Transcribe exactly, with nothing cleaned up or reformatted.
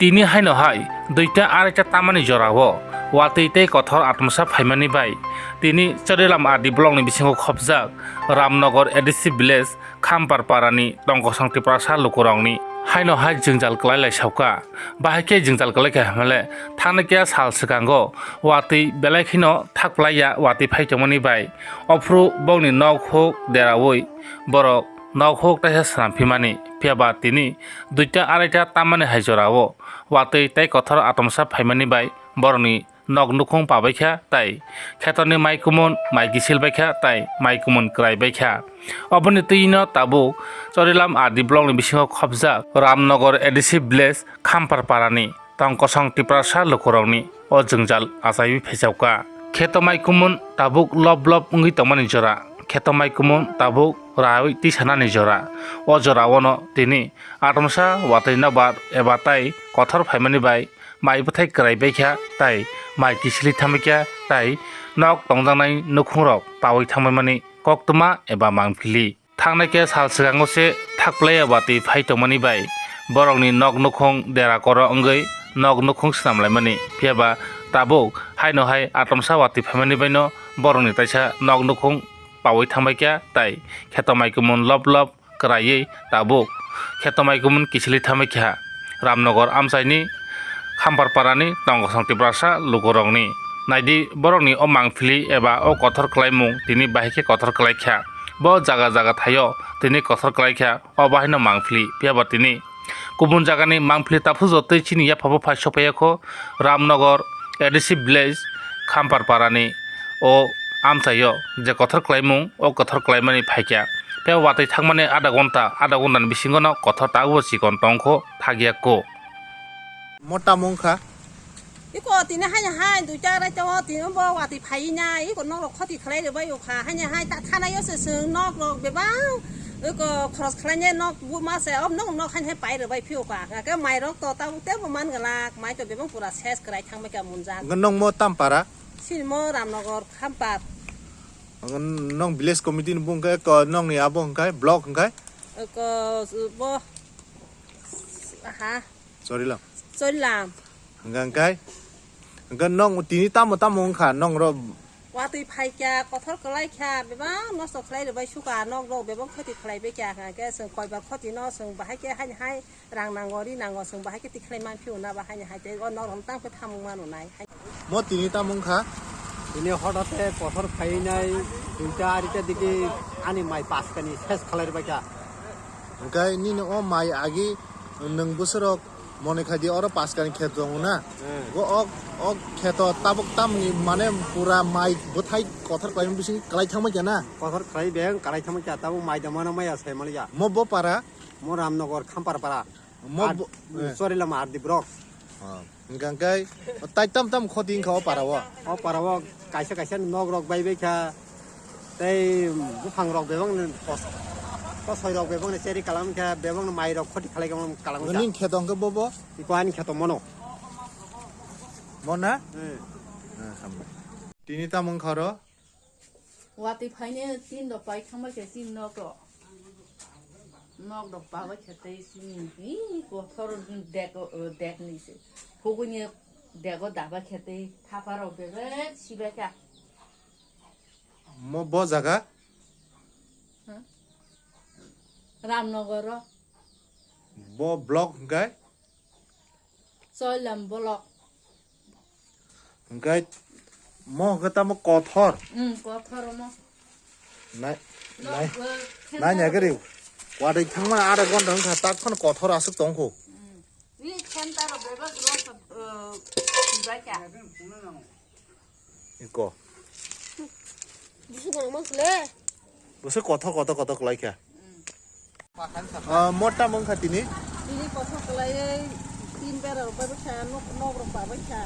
Tini haino hai duita araita tamani jorao watwi tei kothor atomsa phaimani bai tini Charilam R D block ni bisingo khopjak Ramnagar A D C village Khampar parani tongkosong Tiprasa lukurokni haino hai jwngjal kwlai lai sauka. Bahai khe jwngjal kwlai kha hwnmale thangnai khe sal swkango watwi belai kheno thakplaiya watwi phai tongmani bai. Ophru bokni nok huk deraui borok nok huk taisa swnam phimani, phiya ba tini duita araita tamani hai jorao watwi tei kothor atomsa phaimani bai borokni nok nukhung pabaikha tei khetorni mai kumun mai kisil baikha tei mai kumun kwrai baikha. Oboni twino tabuk Chorilam R D block ni bisingo khopjak Ramnagar A D C village Khampar parani tongkosong Tiprasa lukurokni o jwngjal achaiwi phaichauka. Kheto mai kumun tabuk lob lob wngwi tongmani jora, kheto mai kumun tabuk raui tisanani jora. O jorao no tini atomsa watwi nokbar eba tai kothor phaimani bai mai bwthai kwrai baikha tei mai kisili thamikha tei nok tongjaknai nukhungrok paui thangbaimani koktwma eba mangpili. Thangnai khe sal swkango se thakplaiya watwi phai tongmani bai borokni nok nukhung dera koro wngwi nok nukhung swnam laimani, phiya ba tabuk haino hai atomsa watwi phaimani baino borokni taisa nok nukhung paui thangbaikha tei kheto mai kumun lob lob kwraiwi tabuk kheto mai kumun kichilwi thamwi kha Ramnagar amchaini Khamparparani tongkosong Tiprasa lukurokni. Naidi borokni o mangpili eba o kothor kwlaimung tini bahai khe kothor kwlai kha. Bo jaga jaga thaio tini kothor kwlai kha, o bahaino mangpili, phiya ba tini kubun jagani mangpili taphujo tei chini yaphabo phai sophaiyakho Ramnagar A D C village Khamparparani o amchaio je kothor kwlaimung, o kothor kwlaimani phaikha. Tei watwi thangmani adha ghonta, adha ghonta ni bisingo no kothor tabukbo chikon tongkho, thakya kho. Mo tamo wngkha? Iko tini haino hai duita raita o tini bo watwi phaiwi nai, iko nok rok khoti khlai rwbai o kha. Haino hai ta thanaio se chwng nok rok bebak iko khoros khlainai nok buma se, o nok nok haino hai pai rwbai phio kha. Hwnkhe mai rok to tabuk teibo man glak, mai to bebak pura ses kwrai thangbai kha munjak. Hwnkhe nokmo tam para? Sini mo Ramnagar Khampar. Ang nong village committee ni bung khe ko nong ni abo hwnkhe block hwnkhe? Ko bo ha. Chorilam. Chorilam. Hwnkhe hwnkhe? Hwnkhe nong tini tamo tamo wngkha nong ro? Watwi phaikha, kothor kwlaikha, bebak nosto khlai rwbai sukha, nok rok bebak khoti khlai bai kha, hwnkhe chwng koibar khoti no chwng bahai khe haino hai. Rang nango, ri nango, chwng bahai khe tikhlai man phio na, bahai ni hai tei o norok tang khe thamung mano nai. Mo tini tamo wngkha? Tini hotate kothor khainai duita arita digi ani mai paskani ses khalai rwbai kha. Hwnkhe nini o mai agi nwng bwswrok mone khai di oro paskani khet tongo na? Hmm. Go ok, ok kheto tabuk tamni mane pura mai bwthai kothor khlaimani bising kwlai thangbai kha na? Kothor khlai beng kwlai thangbai kha, tabuk mai da mano maya sai mali ya. Mo bo para? Mo Ramnagar Khamparpara. Mo Ar-, bo-, eh. Chorilam R D block. Ah, hwnkha hwnkhe tai tam tam khoti wngkha o para o? O para o kaisa kaisa nok rok bai bai kha, tei buphang rok bebak ni kos-, kosoi rok bebak ni cheri kalam kha, bebak ni mai rok khoti khalai kalam kalam kha. Nini kheto hwnkhe bo bo? Iko ani kheto mono. Mo na? Hmm. Ah, hambai. Tini tamo wngkha oro? Watwi phaine tin rok pai thangbai khe tin nok rok. Nok rok pabai khe tei chini hi kothor dek, dek ni se. Hugui ni dego daba khe tei thapa rok bebek sibai kha. Mo bo jaga? Huh? Ramnagar ro. Bo block hwnkhe? Chorilam block. Hwnkhe mo hwnkhe tamo kothor. Hmm, kothor mo. Nai, no, nai, uh, nai center nagari. Watwi thangmani ada ghonta wngkha, tak phano kothor aswk tongkho. Hmm. Ni center of bebak rok, uh, sibai kha. Iko. Busu nang mang le. Busu kothor, kothor, kothor kwlai kha. Ah, mo tamo wngkha tini? Tini kothor kwlaiwi tin bera rok bai kha, nok, nok rok bai kha.